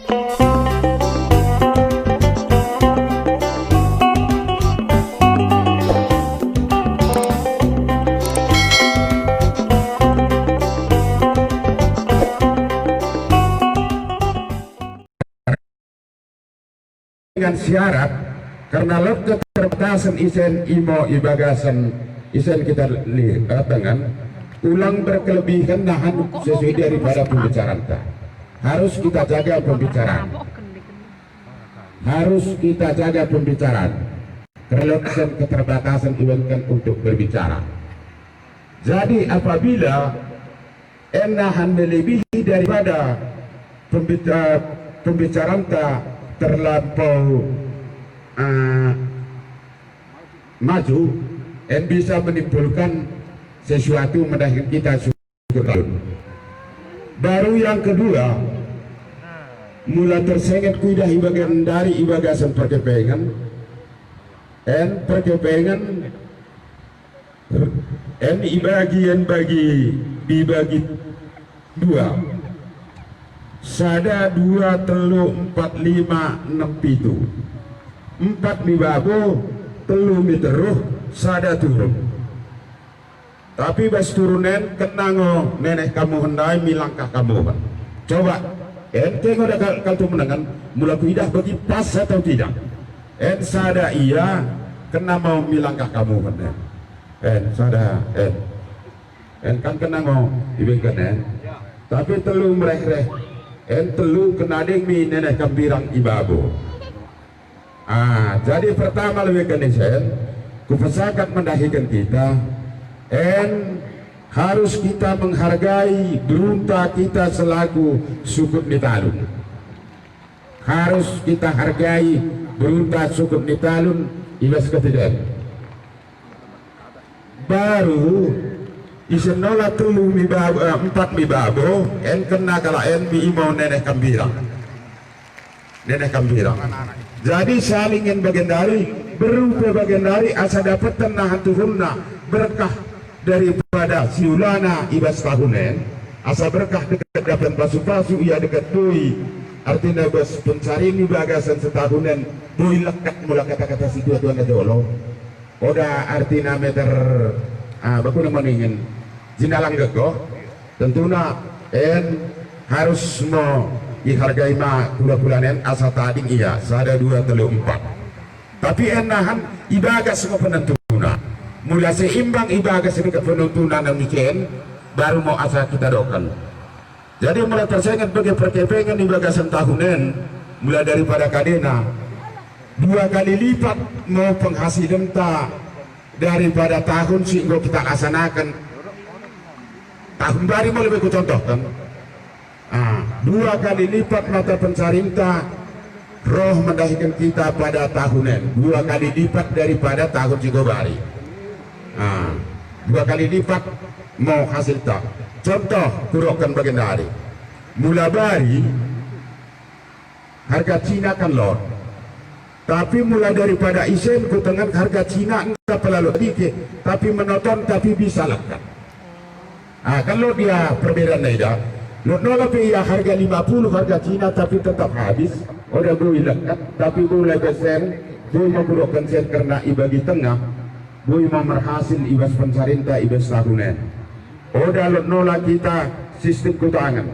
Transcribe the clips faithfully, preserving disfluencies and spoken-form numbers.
Dengan syarat, karna lot keterbatasen isen imo ibagasen isen kita lihat dengan ulang berkelebihan nahan sesuai daripada pembicaranta. Harus kita jaga pembicaraan. Harus kita jaga pembicaraan. Karna lot isen keterbatasen iwenken untuk berbicara. Jadi apabila en nahan melebihi daripada pembit-, eh, pembicaranta terlampau, eh, maju, en bisa menimbulkan sesuatu mendahiken kita syukur. Baru yang kedua, mula tersenget kuidah ibagendari ibagasen perkepengen, en perkepengen en ibagi, en bagi, ibagi dua. Sada, dua, tellu, empat, lima, enem, pitu. Empat mi babo, tellu mi terruh, sada turun. Tapi bas turun en kena ngo neneh kamuhen ndai mi langkah kamuhen. Coba, ente ngo dakal kaltu menengen, mula kuidah bagi pas atau tidak. En sada ia, kena mo mi langkah kamuhen en. En, sada, en. En kan kena ngo ibengken en. Tapi tellu merehreh. En tellu kena deng mi neneh kambirang i babo. Ah, jadi pertama lebeken isen, kupesakat mendahiken kita, en harus kita menghargai berunta kita selaku sukut ni Talun. Harus kita hargai berunta sukut ni Talun ibas ketidaen. Baru isen nola tellu mi babo, eh, empat mi babo, en kena kalak en mi imo neneh kambirang. Neneh kambirang. Jadi saling en bagendari, berru pe bagendari asa dapeten nahan tuhunna berkah daripada siulana ibas tahun en, asa berkah dekket dapetan pasu-pasu ia dekket boi, artina bas pencarin ibagasen setahun en, boi lekket mula kata-kata situa-tua najolo. Oda artina meter, ah, bakuna mo ningen, jinalang gegoh, tentuna en harus mo ihargai ma kula-kulana en asa tading ia, sada, dua, tellu, empat. Tapi en nahan ibagas mo penentuna. Mula seimbang ibagas dekket penentuna nang isen, baru mo asa kita dokken. Jadi mula tersenget bage perkepengen ibagasen tahun en, mula daripada kadena, dua kali lipat mo penghasilenta daripada tahun si enggo kita laksanaken. Tahun bari mo lebe kucontohken. Ah, dua kali lipat mata pencarinta roh mendahiken kita pada tahun en. Dua kali lipat daripada tahun si enggo bari. Ah, dua kali lipat mo hasilta. Contoh, kudokken bagendari. Mula bari, harga Cina kan lot. Tapi mula daripada isen kutengen harga Cina enggo pe la lot dike, tapi menoton, tapi bisa lekket. Ah, kan lot ia perbedaanna ida. Lot nola pe ia harga lima puluh harga Cina, tapi tetap habis. Oda boi lekket, tapi boi lebe sen, boi mo kudokken sen kerna ibagi tengah, boi mo merhasil ibas pencarinta ibas tahun en. Oda lot nola kita sistem kutangen.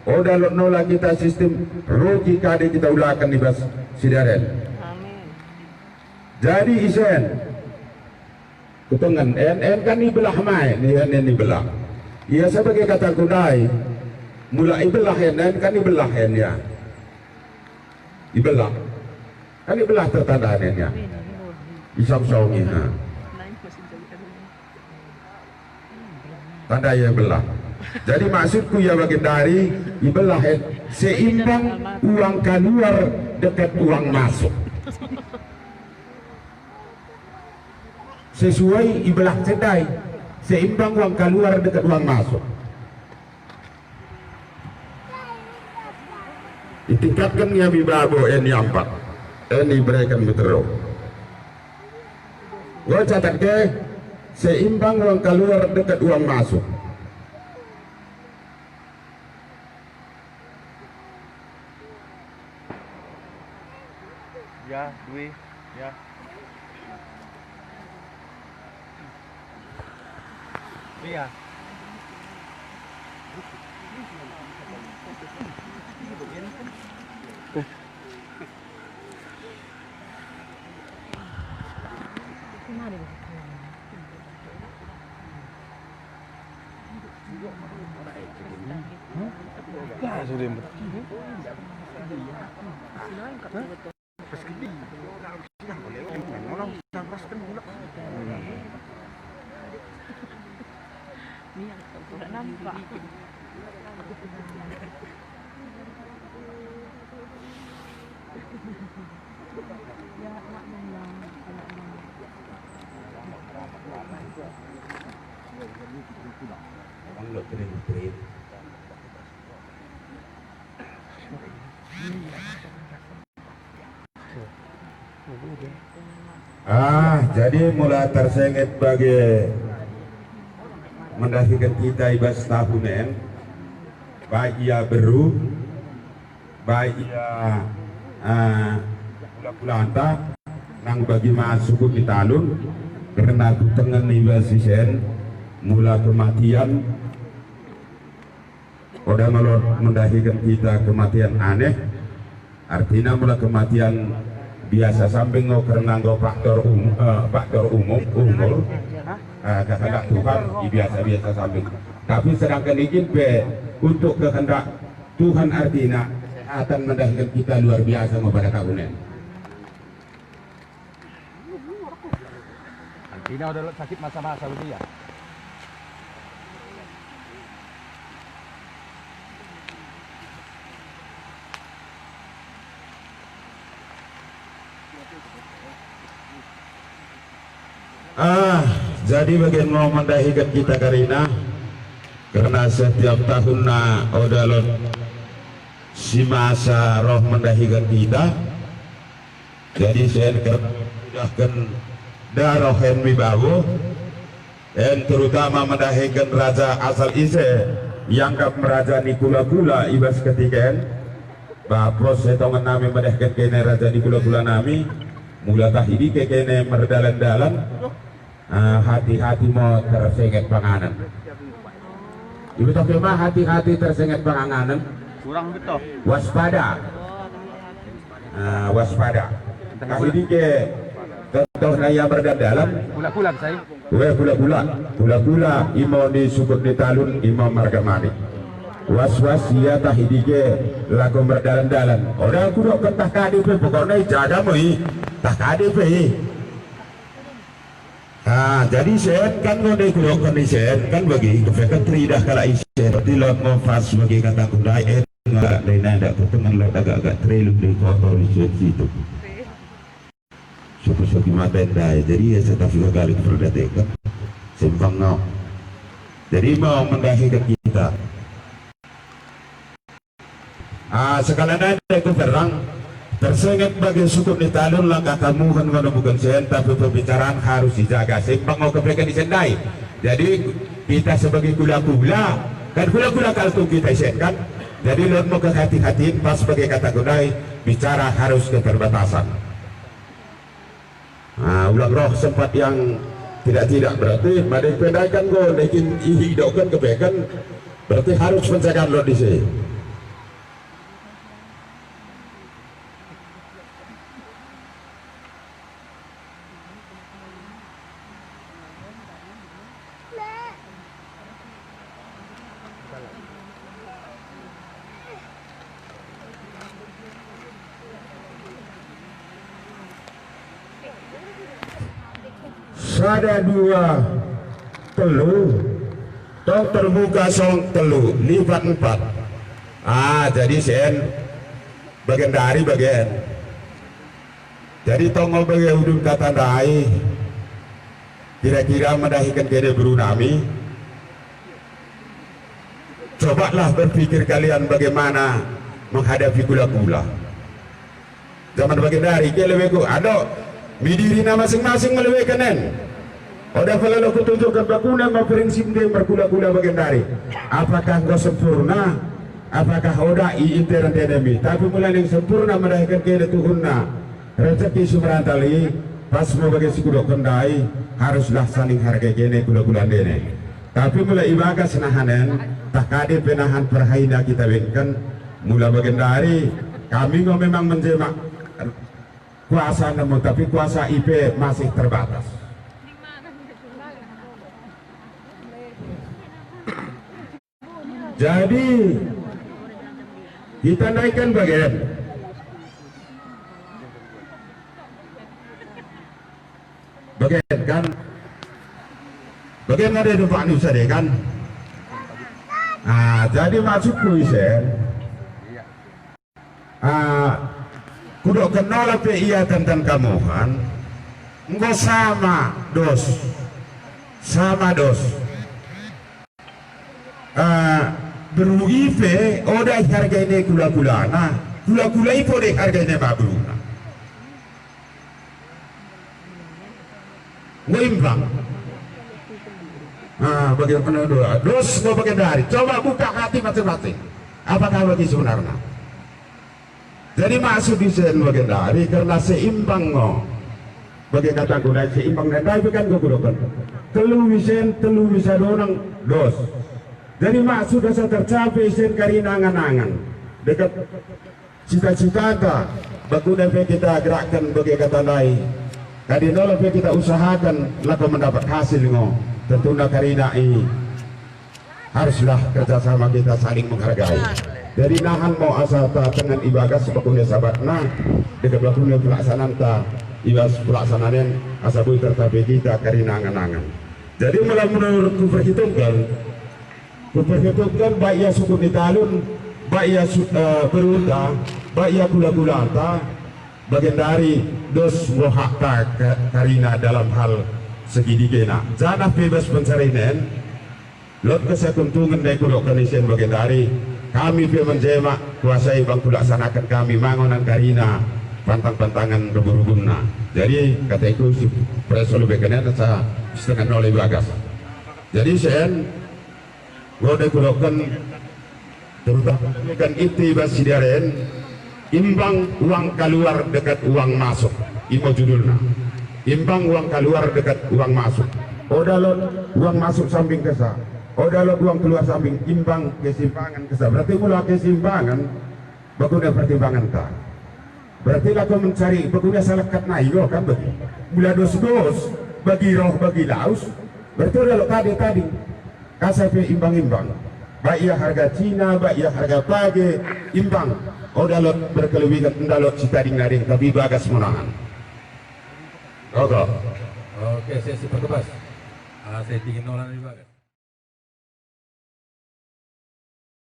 Oda lot nola kita sistem rugi kade kita ulaken ibas sidaren. Amin. Jadi isen, kutengen, en, en kan ibelah ma en, en, en ibelah. Ia sebage kataku ndai, mula ibelah en, en kan ibelah en ia. Ibelah. Kan ibelah tertanda en ia. Isaung-saung i, ha. Tanda ia ibelah. Jadi maksudku ia bagendari, ibelah en seimbang uang kaluar dekket uang masuk. Sesuai ibelah cedai, seimbang uang kaluar dekket uang masuk. Itingkatken ia mi babo en iampat, en ibereken mi terruh. Enggo catat ke, seimbang uang kaluar dekket uang masuk. Due, ya. Iya. Ah, jadi mula tersenget bage mendahiken kita i bas tahun en, baik ia berru, baik ia, ah, kula-kulanta, nang bagi ma sukut ni talun, kerna kutengen i bas isen, mula kematian, oda ngo lot mendahiken kita kematian aneh, artina mula kematian biasa sambing ngo kerna enggo faktor um-, eh, faktor umum, umur, eh, kehendak Tuhan, i biasa-biasa sambing. Tapi sedangken i kin pe untuk kehendak Tuhan artina kesehatan mendahiken kita luar biasa ngo pada tahun en. Artina oda lot sakit masa-masa bagi ia. Ah, jadi bagen ngo mendahiken kita karina, kerna setiap tahunna oda lot si masa roh mendahiken kita. Jadi sien kerna mudahken daroh en mi babo, en terutama mendahiken raja asal ise ianggap raja ni kula-kula i bas ketika en. Bapos setongen nami mendahiken kene raja ni kula-kula nami, mula tahidi ke kene merdalan-dalan. Ah, hati-hati mo tersenget panganen. Ibetoh ke ma hati-hati tersenget panganen? Kurang betoh. Waspada. Ah, waspada. Tahidi ke contohna ia merdalan-dalan. Kula-kula, sai. Weh, kula-kula. Kula-kula, imo ni sukut ni talun, imo marga Manik. Was-was ia tahidi ke lako merdalan-dalan. Oda kudokken tah kade pe, pokokna ijaga mo i. Tah kade pe i. Ah, jadi isen kan ngo ndai kudokken isen kan bagi, kepeken teridah kalak isen, berarti lot ngo pas bagi kataku ndai, eh, agak ndai nai dak kutengen lot agak-agak terelung ndai kotor isen situ. Suki-suki mata ndai, jadi ia setapi kali perdateken. Simpang ngo. Jadi mau mendahiken kita. Ah, sekali nai ndai kuterang, tersenget bage sukut ni talun langkah kamuhen ngo nemuken isen, tapi pembicaraan harus ijaga. Simpang ngo kepeken isen ndai. Jadi, kita sebagai kula-kula, kan kula-kula kalak tung kita isen kan? Jadi, lot mo kehati-hatin, pas bage kataku ndai, bicara harus keterbatasan. Ah, ulang roh sempat yang tidak-tidak, berarti madeng pe ndai kan nggo ndai kin idokken kepeken, berarti harus pencegahan lot disi. Sada, dua, tellu. Tong terbuka song tellu, lipat empat. Ah, jadi sen bagendari bagen. Jadi tong ngo bage udun kata ndai, kira-kira mendahiken kene beru nami, cobalah berpikir kalian bagaimana menghadapi kula-kula. Zaman bagendari, ke leweku, ado, mi dirina masing-masing meleweken en. Oda pella lot kutunjukken bakune mo prinsip ndai merkula-kula bagendari. Apakah enggo sempurna? Apakah oda i interen tenemi? Tapi mula ning sempurna mendahiken kene tuhunna. Rejeki si merantal i, pas mo bage si kudokken ndai, haruslah saling hargai kene kula-kula ndene. Tapi mula ibagas nahan en, tah kade pe nahan perhaina kita bengken, mula bagendari, kami ngo memang menjemak kuasa nemu, tapi kuasa i pe masih terbatas. Jadi, kita ndai kan bagen. Bagen kan? Bagen ade dompak nusa de kan? Ah, jadi maksudku isen. Ah, kudokken nola pe ia tentang kamuhan, enggo sama dos, sama dos. Ah, beru i pe oda ihargaina kula-kulana, kula-kula i pe oda ihargaina ma beruna. Enggo imbang. Ah, bage mana dua. Dos enggo bagendari. Coba buka hati masing-masing. Apakah bagi sebenarna? Jadi maksud isen bagendari kerna seimbang ngo. Bage kataku ndai seimbang ndai, ndai pe kan kudokken. Telu isen, telu bisa donang, dos. Jadi maksud asa tercapai isen karina angan-angan. Dekket cita-citanta, bakune pe kita gerakken bage kata ndai. Kade nola pe kita usahaken lako mendapat hasil ngo. Tentuna karina i haruslah kerja sama kita saling menghargai. Jadi nahan mo asa tatengen ibagas bakune sabatna, dekket bakune pelaksananta, ibas pelaksanan en asa boi tercapai kita karina angan-angan. Jadi mula menurutku perhitungken, Kuperhitungken baik ia sukut ni talun, baik ia su-, eh, berunta, baik ia kula-kulanta, bagendari dos ngo hakta ka-, karina dalam hal segi digena. Janah pe ibas pencarina en, lot kessa keuntungen ndai kudokken isen bagendari, kami pe menjemak kuasa i bang kulaksanaken kami ma ngo nan karina pantang-pantangen rubu-rubunna. Jadi, kataiku si pereso lebeken en asa sitengen nola ibagas. Jadi, isen, Ngo ndai kudokken, terutama kan ite ibas sidari en, imbang uang kaluar dekket uang masuk, imo judulna. Imbang uang kaluar dekket uang masuk. Oda lot uang masuk sambing kessa, oda lot uang keluar sambing, imbang keseimbangen kessa. Berarti mula keseimbangen, bakune pertimbangenta. Berarti lako mencari bakune asa lekket nai ngo kan bagi. Mula dos-dos, bagi roh, bagi laus, berarti oda lot kade tading. Kasa pe imbang-imbang. Baik ia harga Cina, baik ia harga page, imbang. Oda lot berkelebihen, nda lot sitading nai deng, tapi ibagas mo nahan. Oke. Oke, saya siperkepas. Ah, saya tinggi nola ibagas.